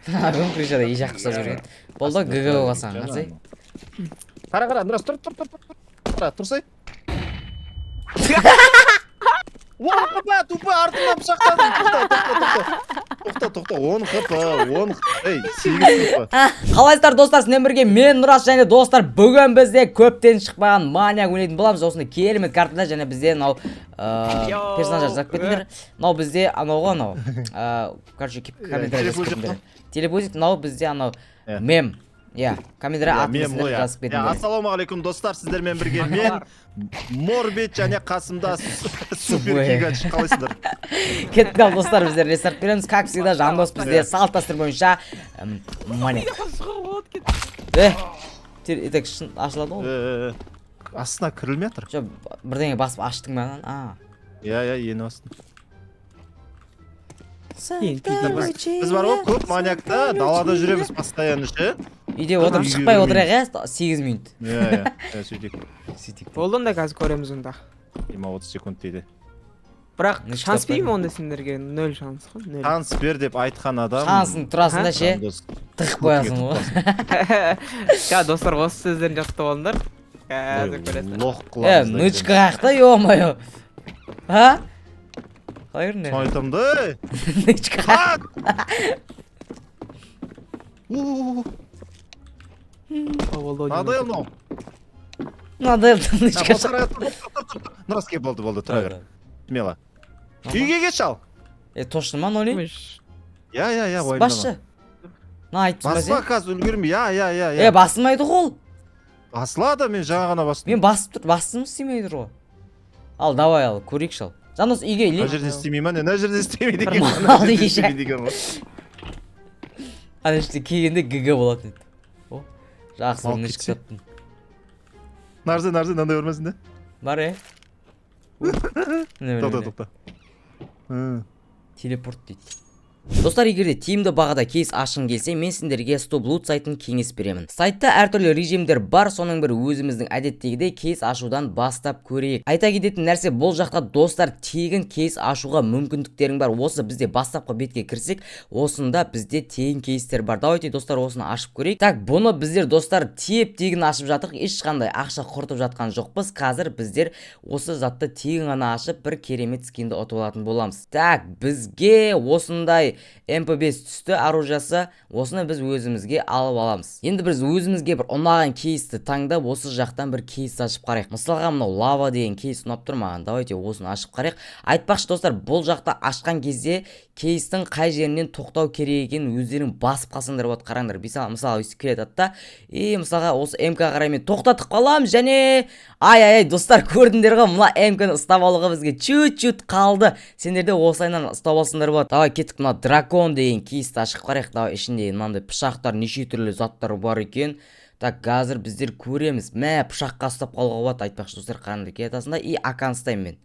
Кім крышада ешақ ұстап жүрген? Болды, ГГ болсаң, қарасай. Қара, қара, Нұрас, тұр, тұр, тұр, тұр, тұр. Қара, тұрсай. 10 хп, тупой, артымнан пышақтадың. Тоқта, тоқта, тоқта. Тоқта, тоқта, 10 хп, 10, ей, 8 хп. Қалайсыздар, достар? Сіздермен бірге мен, Нұрас, және достар, бүгін бізде көптен шықпаған маньяк ойнайтын боламыз осындай керемет картада. Және бізде мынау персонаждар жазып кетіңдер. Мынау бізде анау ғой, анау короче, комментарий жазып Телепузик. кетіңдер. Телепузик мынау бізде, анау Иә. Мем, иә, комментарий Иә, атын мем сіздер ғой, иә. жазып Иә, кетіңдер. Ассалаумағалейкум, достар, сіздермен бірге мен, Морбит, және қасымда Супер Супер. Гигач. Қалайсыздар? Кеттік. Ал, достар, біздер рестарт береміз, как всегда. Жандос бізде Иә. салт дәстүр бойынша маньяк. Е, так, шын ашылады ғой. Астына кірілмей жатыр. Жоқ, бірдеңе басып аштың ба? А. Иә, ені бастым. Біз Біз бар ғой, көп маньякта далада жүреміз постоянно ше. Үйде отырып Үйге шықпай кірмейміз. отырайық, иә, 8 минут. Иә, сөйтейік. Сөйтейік. Болды онда, қазір көреміз онда. 20-30 секунд дейді. Бірақ Неше шанс таппадың? берейін онда сендерге, нөл шанс қой, нөл. Шанс бер деп айтқан адам. Шансың тұрасың да ше, Жандос, тығып қоясың ғой. Я, достар, осы сөздерін жаттап алыңдар, қазір көресіңдер. Лох Е, қыламыз да. Нычка қаяқта, ё-моё? А, қалай Соны көрінеді? айтамын да, ей. Нычка. А! У-у-у. Болды. Надоел мынау. Мынадай нычка. Тұр, тұр, тұр, тұр. Нұрас, кел, болды, болды, тұра бер. Смело. Үйге кет, шал. Е, точно ма, ноли? Иә, уайымдама. Басшы мына, айттың ба Баспа сен? қазір, үлгермей. Иә. Е, басылмайды ғой ол. Басылады, мен жаңа ғана бастым. Мен басып тұр, бастым, істемей тұр ғой. Ал, давай, ал, көрейікші. Ал, Жандос, үйге. Мына жерде істемей ма? Не, мына жерде істемейді Бір екен. мал Мына жерде ешек. істемейді екен ғой. Ана жерде келгенде ГГ болатын еді. О, жақсы, Мал бір нычка кетсе. таптым. Мына жерде, мына жерде мынандай бар ма сенде? Бар, е. Міне, міне, Тоқта, міне. тоқта. Телепорт дейді. Достар, егер де тиімді бағада кейс ашқың келсе, мен сендерге Стоп Лут сайтын кеңес беремін. Сайтта әртүрлі режимдер бар, соның бірі өзіміздің әдеттегідей кейс ашудан бастап көрейік. Айта кететін нәрсе, бұл жақта, достар, тегін кейс ашуға мүмкіндіктерің бар. Осы бізде бастапқы бетке кірсек, осында бізде тегін кейстер бар. Давайте, достар, осыны ашып көрейік. Так, бұны біздер, достар, теп тегін ашып жатырық, ешқандай ақша құртып жатқан жоқпыз. Қазір біздер осы затты тегін ғана ашып, бір керемет скинді ұтып алатын боламыз. Так, бізге осындай MP5 түсті, оружиясы. Осыны біз өзімізге алып аламыз. Енді біз өзімізге бір ұнаған кейсті таңдап, осы жақтан бір кейс ашып қарайық. Мысалға, мынау лава деген кейс ұнап тұр маған. Давайте осыны ашып қарайық. Айтпақшы, достар, бұл жақта ашқан кезде кейстің қай жерінен тоқтау керек екенін өздерің басып қалсаңдар болады. Қараңдар, мысалы, өйстіп келе жатады да, и мысалға, осы МК қарай мен тоқтатып қаламын және ай, ай, ай, достар, көрдіңдер ғой, мына МК-ны ұстап алуға бізге чуть-чуть қалды. Сендер де осылайынан ұстап алсаңдар болады. Давай, кеттік, мына дракон деген кейсті ашып қарайық. Давай, ішінде мынандай пышақтар, неше түрлі заттар бар екен. Так, қазір біздер көреміз. Мә, пышаққа ұстап қалуға болады. Айтпақшы, достар, қараңдар, келе жатасың да, и АК-ны ұстаймын мен.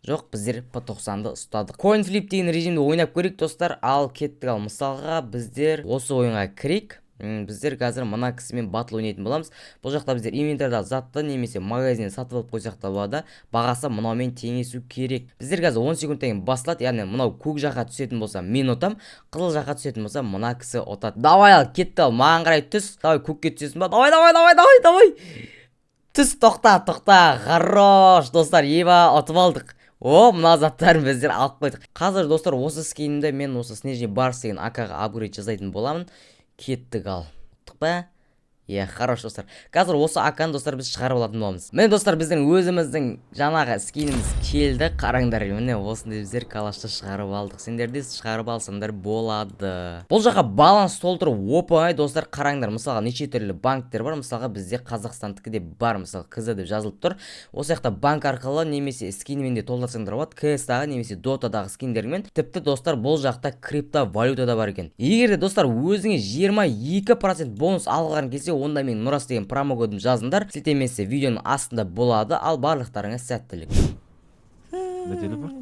Жоқ, біздер П90-ды ұстадық. Coin Flip деген режимде ойнап көрейік, достар. Ал, кеттік. Ал, мысалға, біздер осы ойынға кірейік. Біздер қазір мына кісімен батыл ойнайтын боламыз. Бұл жақта біздер инвентарьда затты немесе магазиннен сатып алып қойсақ та болады, бағасы мынаумен теңесу керек. Біздер қазір 10 секундтан кейін басылады, яғни мынау көк жаққа түсетін болса, мен ұтам, қызыл жаққа түсетін болса, мына кісі ұтады. Давай, ал, кетті. Ал, маған қарай түс. Давай, көкке түсесің ба? Давай, давай, давай, давай, давай, түс. Тоқта, тоқта. Хорош, достар, еба, ұтып алдық. О, мына заттарын біздер алып қойдық. Қазір, достар, осы скинімді мен осы Снежный Барс деген АК-ға апгрейд жасайтын боламын. Кеттік. Ал, ұттық па? Иә, хорош, достар. Қазір осы АК-ны, достар, біз шығарып алатын боламыз. Міне, достар, біздің өзіміздің жаңағы скиніміз келді. Қараңдар, міне, осындай біздер калашты шығарып алдық. Сендер де шығарып алсаңдар болады. Бұл жаққа баланс толтыру оп оңай, достар. Қараңдар, мысалға, неше түрлі банктер бар. Мысалға, бізде Қазақстандікі де бар, мысалы, КЗ деп жазылып тұр. Осы жақта банк арқылы немесе скинмен де толтырсаңдар болады, КС-тағы немесе Дотадағы скиндермен. Тіпті, достар, бұл жақта криптовалюта да бар екен. Егер де, достар, өзіңе 22% бонус алғыларың келсе, онда мен Нұрас деген промокодын жазыңдар. Сілтемесі видеоның астында болады. Ал, барлықтарыңа сәттілік. Не телепорт?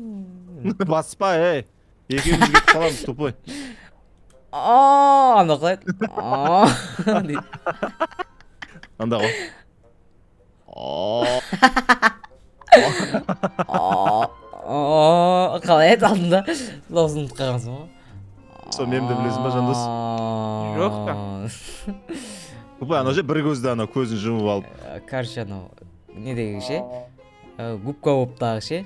Баспа, ей. Екеуміз кетіп қаламыз, тупой. А, ана қалай еді? А, дейді. Анда ғой. А, а, қалай еді алдында? Дауысын ұмытып қалғансың ғой. Сол мемді білесің ба, Жандос? Жоқ та. Тупой анау ше, бір көзді, анау көзін жұмып алып. Короче, анау не деген ше, губка Бобтағы ше.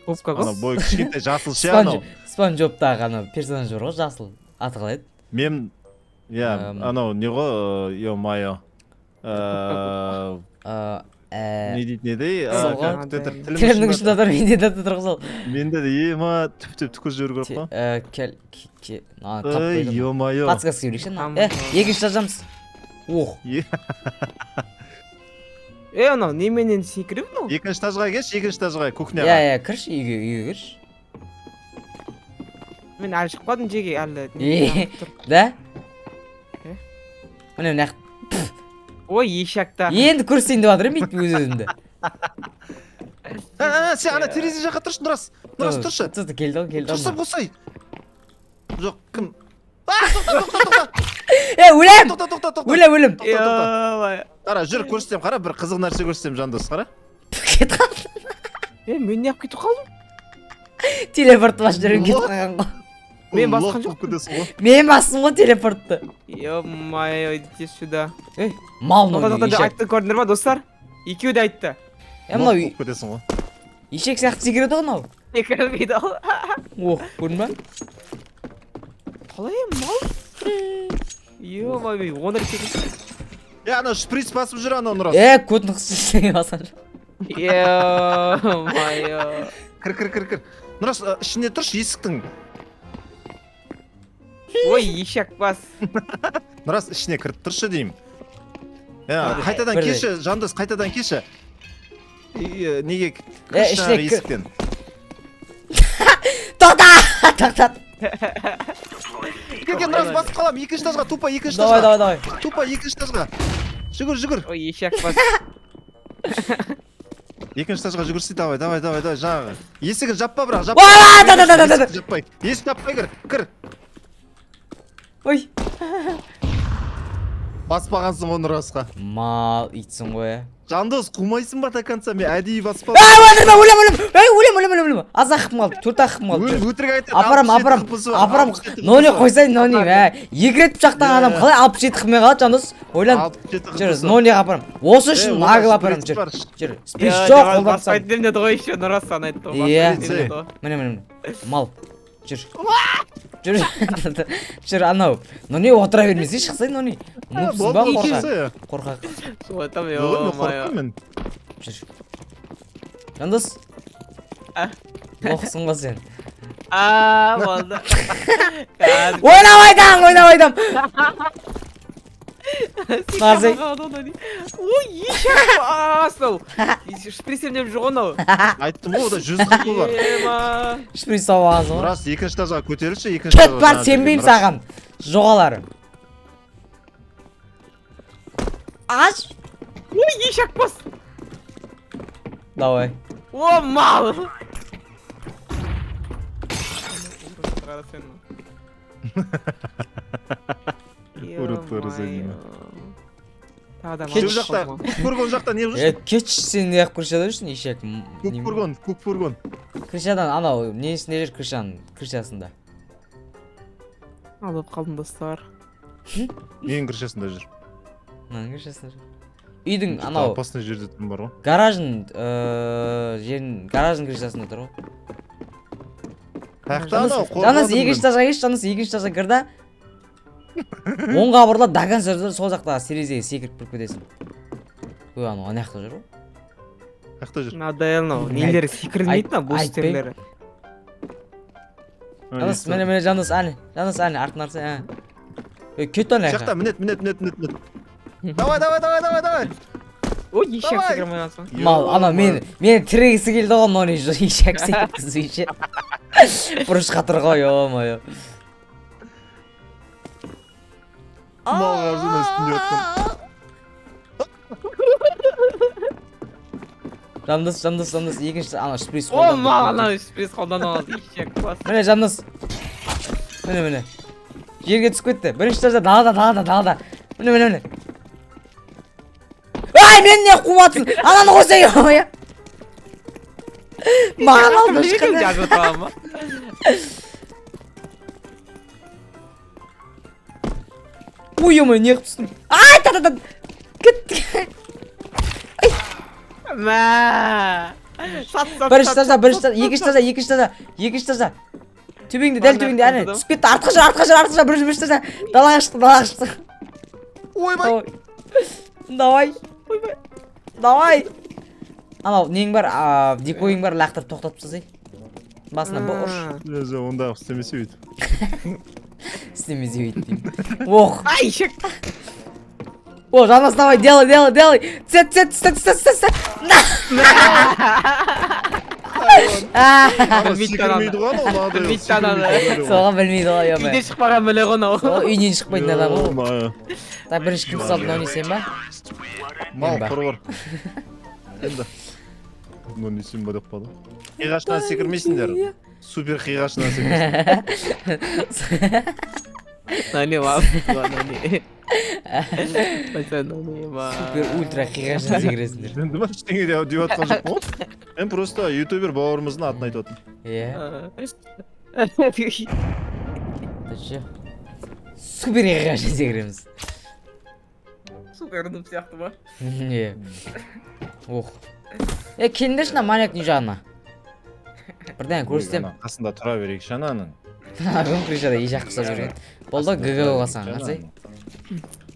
Губка Анау Боб. бойы кішкентай, жасыл ше анау. Спанч Бобтағы анау персонаж бар ғой, жасыл, аты қалай еді? Мем, иә. Анау не ғой, е мое, не дейтін еді? Сол ғой. Тілімнің Тілімнің ұшында тұр, менде де тұр сол. Менде де ема, түптеп түкіріп жіберу керек қой. Кел, Ей, таппай. е мое. Подсказка берейікші. Там- Екінші жазамыз, ох. Е, анау неменен секіріп мынау? Екінші этажға келші, екінші этажға, Иә. Кухняға. Иә, кірші үйге, үйге кірші. Мен әлі шықпадым жерге әлі. Е. Да. Е? Міне, мына. Ой, ешекта. Енді көрсетейін деп жатыр едім бүйтіп өз өзімді. А, сен ана терезе жаққа тұршы, Нұрас. Нұрас, тұршы. Тұрды, келді ғой, келді Тұрса ғой. болсай. Жоқ, кім? А, тоқта, тоқта, тоқта. Е, өлем! Тоқта, тоқта, тоқта. Өлем, өлем! Тоқта, тоқта. Қара, жүр, көрсетемін, қара, бір қызық нәрсе көрсетемін, Жандос, қара. Кетіп қалды. Е, мен неғып кетіп қалдым? Телепорт басып жүрген, кетіп қалған ғой. Мен басқан Лох болып кетесің ғой. Мен бастым ғой телепортты. Е-мое, идите сюда. Ей, мал Тоқта, мынау тоқта, ешек. айтты, көрдіңдер ма, достар? Екеуі де айтты. Е, мынау Лох болып кетесің ғой. ешек сияқты секіреді ғой мынау. Секірмейді ол. Ох, көрдің ба? Қалай, мал? Е-мое, он рет секірді. Е, анау шприц басып жүр анау, Нұрас. Е, көтін қысып ештеңе басқан жоқ. Е-мое. Кір, кір, кір, кір. Нұрас, ішінде тұршы есіктің. Ой, ешек бас. Нұрас, ішіне кіріп тұршы деймін. Е, қайтадан Бірдей. келші, Жандос, қайтадан келші. Неге Е, кірші ішіне жаңағы кір. есіктен. Тоқта, тоқтат! Кел, кел, Нұрас, басып қаламын. Екінші этажға, тупо екінші Давай, этажға. давай, давай. Тупо екінші этажға. Жүгір, жүгір. Ой, ешек бас. Екінші этажға жүгірсе, давай, давай, давай, давай, жаңағы. Есігін жаппа бірақ, жаппа. Уа, да, да, да, да, да. Есікті жаппай. Есік жаппай, кір, кір. Ой. Баспағансың ғой Нұрасқа. Мал итсің ғой, е. Жандос, қумайсың ба до конца? Мен әдейі баспадым. Ай, өлтірме, өлем, өлем! Ей, өлем, өлем, өлем, өлем! Аз ақ хпым қалды, төрт ақ хпым қалды. Өл, өтірік айтады. Апарам, апарам, апарам. Нони қойсай, нони, ә. Екі рет пышақтаған адам қалай 67 хпмен қалады, Жандос? Ойлан. Жүр, нониға апарам. Осы үшін нагло апарам, жүр. Жүр. Спринт жоқ, қолдан Баспайды деді ғой еще, Нұрас саған айтты ғой. Иә. Баспайды деді ғой. Міне, міне, міне. Мал. Жүр. Жүр. Жүр, анау. Нони, отыра бермесей, шықсай, Нони. Нупсың ба, қорқақ? Қорқақ. Сол айтамын, Жоқ, мен е-мое. қорықпаймын мен. Жүр. Жандос. А? Лохсың ғой сен. А, болды. Қазір Ойнап айтам, ойнап айтам. Назик. Ой, ешек бас мынау. Шприцем деп жүр ғой мынау. Айттым ғой, ода 100 хп бар. Ема. Шприц тауып алғансың ғой. Нұрас, екінші этажға көтерілші, екінші Кет этажға. бар, Жаңағы сенбеймін жерге, Нұрас. саған. Жоғалары. Аш. Ой, ешек бас. Давай. О, мал. Қара сен. Уродтар за ними. Тағы да Кетші. Сол жақта, көк фургон жақта не Е, жүрсің? кетші, сен неғып крышада жүрсің, ешек? Көк фургон, көк фургон. Крышадан анау несінде жүр, крышаның крышасында. Алып қалдым, достар. Менің крышасында жүр. Мынаның крышасында жүр. Үйдің анау Опасный жерде тұрмын бар ғой. Гаражын жерін, гараждың крышасында тұр ғой. Қаяқта анау? Жандос, екінші этажға келші, Жандос, екінші этажға кір да. Оңға бұрыла, до конца жүр, сол жақтағы терезеге секіріп кіріп кетесің. Ой, анау ана жақта жүр ғой. Қаяқта жүр? Надоел мынау. Нелері секірмейді мына бустерлері. Жандос, міне, міне, Жандос, әне, Жандос, әне, артына қарасай, ә. Ей, кет ана Жақта, жаққа. мінет, мінет, мінет, мінет, мінет. Давай, давай, давай, давай, давай. Ой, ешек Давай. секірмей қалсаң. Мал, ана мені тірегісі келді ғой, нони ешек секірткізбейше. Бұрышқа тұр ғой, ё-моё. Мал қаржының үстінде отқан. Жандос, Жандос, Жандос, екінші ана шприц О, қолданып мал, кетті. анау шприц қолданып алды. Ешек бас. Міне, Жандос. Міне, міне. Жерге түсіп кетті. Бірінші этажда, далада, далада, далада. Міне, міне, міне. Ай, мені не қуып жатсың? Ананы қойсай, ё-моё. Маған алды шыққан. Жазып отырған ба? Ой, ё-моё, не қылып түстім? Ай, та та та. Кет. Мә. Сат, сат. Бірінші таза, бірінші таза, екінші таза, екінші таза, екінші таза. Төбеңде, дәл төбеңде, әне, түсіп кетті. Артқа жүр, артқа жүр, артқа жүр, бірінші, бірінші таза. Далаға шықты, далаға шықты. Ойбай. Давай. Ойбай. Давай. Анау нең бар, дикойың бар, лақтырып тоқтатып тастасай. Басына бұл ұрш. Өзі онда істемесе өйтіп. Істемесе өйтіп деймін. Ох. Ай, шек. О, Жандос, давай, делай, делай, делай. Цет, цет, цет, цет, цет, цет. Секірмейді ғой анау, мынадай. Білмейді ананы. Соған білмейді ғой, ё-моё. Үйден шықпаған біле ғой анау. Сол үйінен шықпайтын адам ғой. Ё-моё. Так, бірінші кім салды, мынау не сен ба? Мал Мен ба? құрғыр. Енді. Ну не сен ба деп қалды. Қиғашынан секірмейсіңдер. Супер қиғашынан секірмейсіңдер. Нани лап, нани. Нани ма. Супер ультра қиғашынан секіресіңдер. Енді ба ештеңе деп жатқан жоқпын ғой. Мен просто ютубер бауырымыздың атын айтып отырмын. Иә. Точно. Супер қиғашынан секіреміз. Супер нуб сияқты ма? Иә. Ох. Е, келіңдерші мына маньяктың үй жағына. Бірдеңе көрсетемін. Ана қасында тұра берейікші ананың. Кім крышада ешақ ұқсап жүрген. Болды, ГГ қылсаң, қарасай.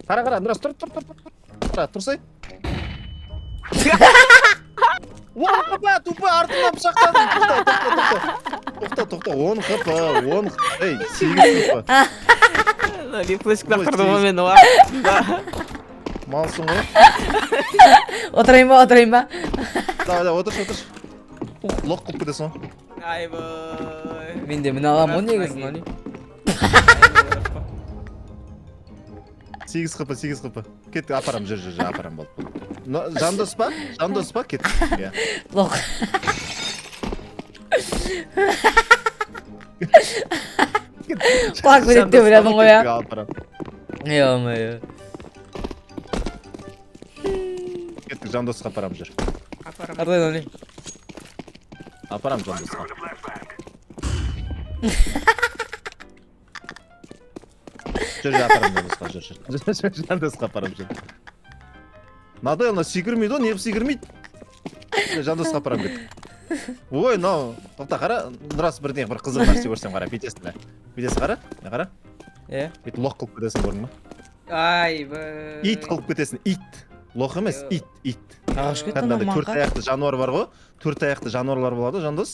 Қара, қара, Нұрас, тұр, тұр, тұр, тұр. Қара, тұрсай. Он хп, тупой, артымнан пышақтадың. Тоқта, тоқта, тоқта. Тоқта, тоқта, 10 хп, 10, ей, 8 хп. Нани флешка лақтырды ғой мен уа. Малсың ғой. Отырайын ба, отырайын ба? Давай, давай, отыршы, отыршы. Лоқ қылып кетесің ғой. Айбай. Мен де міне аламын ғой негізі, Нони. 8 хп, 8 хп. Кет, апарам, жүр, жүр, жүр, апарам, болды. Но, Жандос па? Жандос па? Кет. Иә. Лоқ. Құлақ кетеді деп ойладың ғой, иә? Апарам. Ё-моё. Кеттік, Жандосқа апарам, жүр. Апарам. Артай, Нони. Апарам Жандосқа. Жүр, жүр, апарам Жандосқа, жүр, жүр. Жүр, Жандосқа апарам, жүр. Мынадай ана секірмейді ғой, неғып секірмейді? Жандосқа апарам, кеттік. Ой, мынау, тоқта, қара, Нұрас, бірдеңе бір қызық нәрсе көрсем, қара, бүйтесің бе? Бүйтесің, қара, мына қара. Иә. Бүйтіп лоқ қылып кетесің, көрдің ба? Айбай. Ит қылып кетесің, ит. Лоқ емес, ит, ит. Ағаш кетті Кәдімгі анау андай төрт маңқа. аяқты жануар бар ғой, төрт аяқты жануарлар болады, Жандос.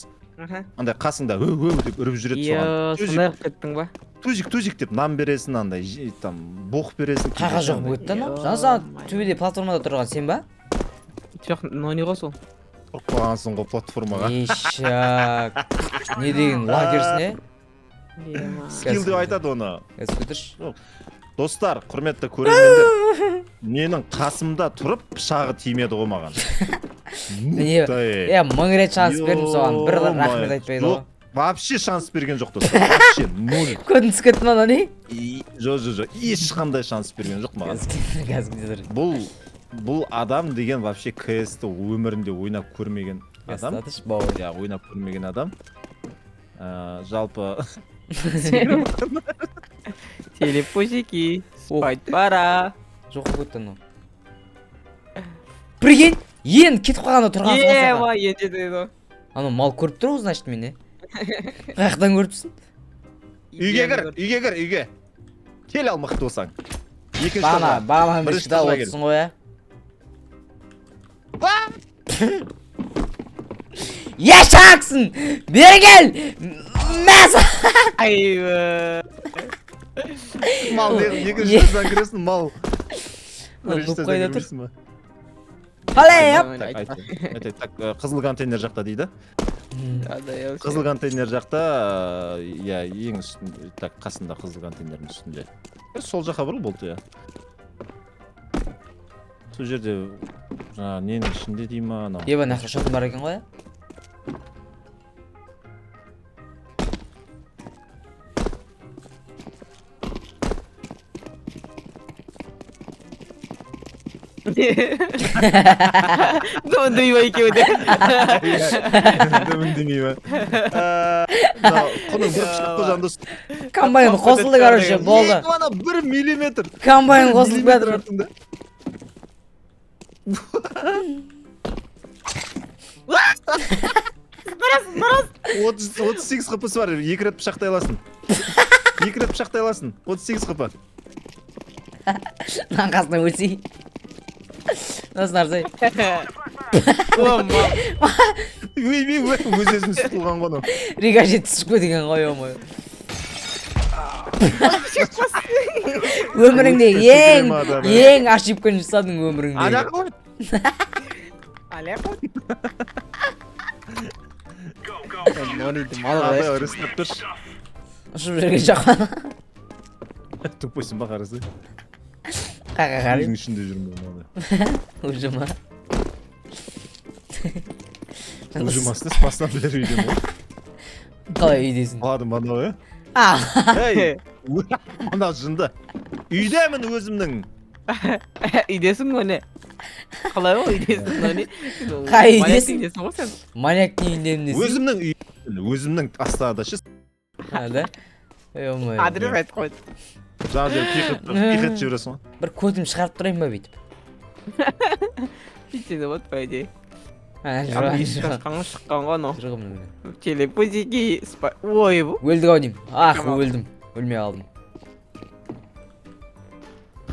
Андай қасыңда өу өу деп үріп жүреді Йо, соған. Төзик, сондай қылып кеттің ба? төзик, төзик деп нан бересің, андай, там, боқ бересің. Қаға жоқ болып кетті анау. Жандос, ана төбеде платформада тұрған сен ба? Жоқ, Нони ғой сол. Тұрып қалғансың ғой платформаға. Ешак. Не деген лагерсің, е? Скилл деп айтады оны. Қазір күтірші. Достар, құрметті көрермендер, менің қасымда тұрып пышағы тимеді ғой маған. Міне, Нуктай. е, 1000 рет шанс бердім соған, бір Ё-моё. рахмет айтпайды ғой. Жоқ, вообще шанс берген жоқ, достар. Вообще ноль. Көзің түсіп кетті ма, Нони? Жоқ, жоқ, жоқ, ешқандай шанс берген жоқ маған. Қазір қазір. Бұл адам деген вообще КС-ті өмірінде ойнап көрмеген адам. Қазір бауыр. Иә, ойнап көрмеген адам. Жалпы Телепузики, спать пора. Жоқ болып кетті анау. Прикинь, енді кетіп қалғанда тұрған Е, соң. ма, енді деді ғой. Анау мал көріп тұр ғой, значит, мені. Қаяқтан көріпсің? Үйге кір, үйге кір, үйге. Кел ал мықты болсаң. Екінші Бағана, этажға. бағана Бірінші бірінші этажға кел. отырсың ғой, ә? Ешаксың! Бері кел! Мәс! Айбай. Мал, екінші этаждан кіресің, мал. Бірінші Нуб этаждан қайда тұр? кірмейсің ба? Қалай, ап? Так, айтайын, айтайын. Так, қызыл контейнер жақта дейді. Қызыл контейнер жақта, иә, ең үстінде, так, қасында қызыл контейнердің үстінде. Сол жаққа бұрыл болды, иә. Сол жерде жаңағы ненің ішінде дей ма анау? Еба, нақы шотым бар екен ғой, ә? Дымдый ма екеуі де. Дымдемей ма? Мынау құның бір пышақ қой, Жандос. Комбайн қосылды, короче, болды. Екі ана 1 миллиметр. Комбайн Бір қосылып миллиметр жатыр. артында. 38 хпсы бар, екі рет пышақтай аласың. Екі рет пышақтай аласың. 38 хп. Мынаның қасына өлсей. Мынасын арсай. О, мал. Өй, өй, өй, өз өзін сұтылған ғой анау. Рикошет түсіп кеткен ғой, ё. Өміріңде ең Секіре ма адам, ә? ең ошибканы жасадың өміріңде. Ана қой. Аля қой. Нониді мал Андай қылайық. ырыстап тұршы. Ұшып жүрген жоқ. Тупойсың ба, қарасай. Қаға қарай. Үйдің ішінде жүрмін мен мынандай. Уже ма? Ужымасын басынан бері үйдемін ғой. Қалай үйдесің? Ладно, мынау, е? А, Ей, мынау жынды. Үйдемін өзімнің. Үйдесің ғой, не? Қалай ол үйдесің, Нони? Қай Маньяктың үйдесің? үйдесің ғой сен. Маньяктың үйіндемін десің. Өзімнің үй, өзімнің Астанада ше. А, да? Ё-моё. Адрес айтып қойды. Жаңа жерде пихет жібересің ғой. Бір көтім шығарып тұрайын ба бүйтіп? Сөйтсе де болады, по идее. А, Ана жоқ, есік жоқ. ашқан ғой, шыққан ғой анау. Жоқ, міне. Телепузики. Ой, бұл. Өлдік ау деймін. Ах, Камал. өлдім. Өлмей қалдым.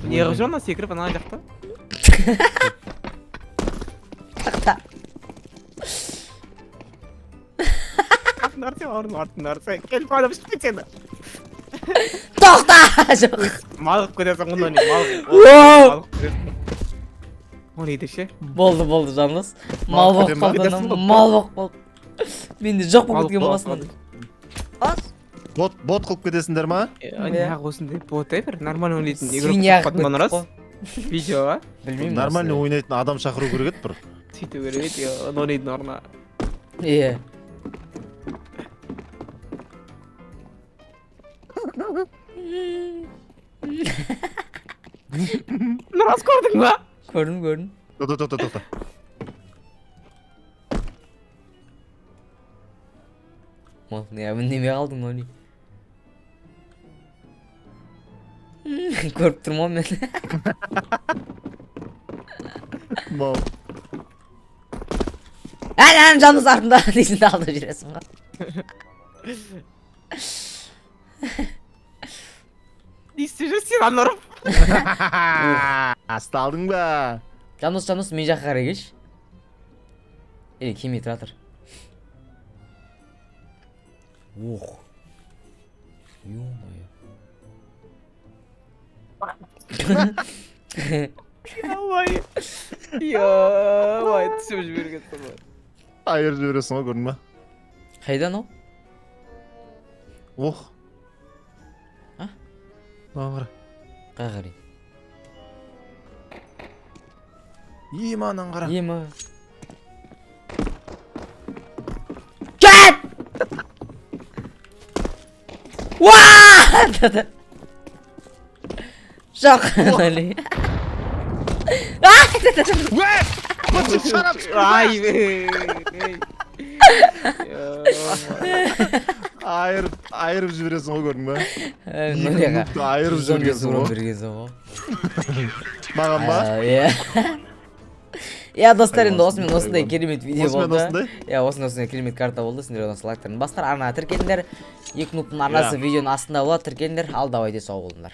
Не қылып жүр ана секіріп ана жақта? Тақта. Артын артсай, бауырым, артын артсай. Келіп адам шығып кетеді. Тоқта! Жоқ. Мал қылып кетесің ғой, Нони, мал қылып. Воу! Мал қылып кетесің. О, не ше? Болды, болды, жандос. Мал Мал болып кетем ба? қалды, Кетесің анау, ғой, мал болып қалды. Менде жоқ болып Мал кеткен болып боласың. қалды. Ас. Бот, бот қылып кетесіңдер ма? Неғып осындай бот, е, бір нормально ойнайтын игрок Свинья таппадың ба, қылып Нұрас? кеттік қой. Видеоға Білмеймін. Нормально осындай. ойнайтын адам шақыру керек еді бір. сөйту керек еді, е, Нонидің орнына. Иә. Нұрас, көрдің ба? Көрдім, көрдім. Тоқта, тоқта, тоқта. Мал, не, үндемей қалдың, Нони. Көріп тұрмын ғой мен. Мал. Ән, ән, жандос артында дейсің де алдап жібересің ғой. Не істеп жүрсің сен, Анар? Асталдың ба? Жандос, Жандос, мен жаққа қарай келші. Или келмей тұра тұр. Ох. Ё-моё. Ой. Ой, түсіп жібергенсің ғой. Айырып жібересің ғой, көрдің ба? Қайда анау? Ох. А? Маған қара. Қай қарай? Ема, ананы қара. Ема. Кет! Уа! Деді. Жоқ, Нони. А! Уә! Быт шарап. Ай, ей. Айырып, айырып жібересің ғой, көрдің ба? Екі Нониға. минутта айырып 115 жібергенсің урон ғой. бергенсің ғой. Маған ба? А, иә. Иә, достар, енді Айуансың, осымен осындай айуан. керемет видео Осымен болды. осындай? Иә, осындай осындай керемет карта болды. Сендер одан лайктарын басыңдар, арнаға тіркеліңдер. Екі нубтың арнасы Иә. видеоның астында болады, тіркеліңдер. Ал давайте, сау болыңдар.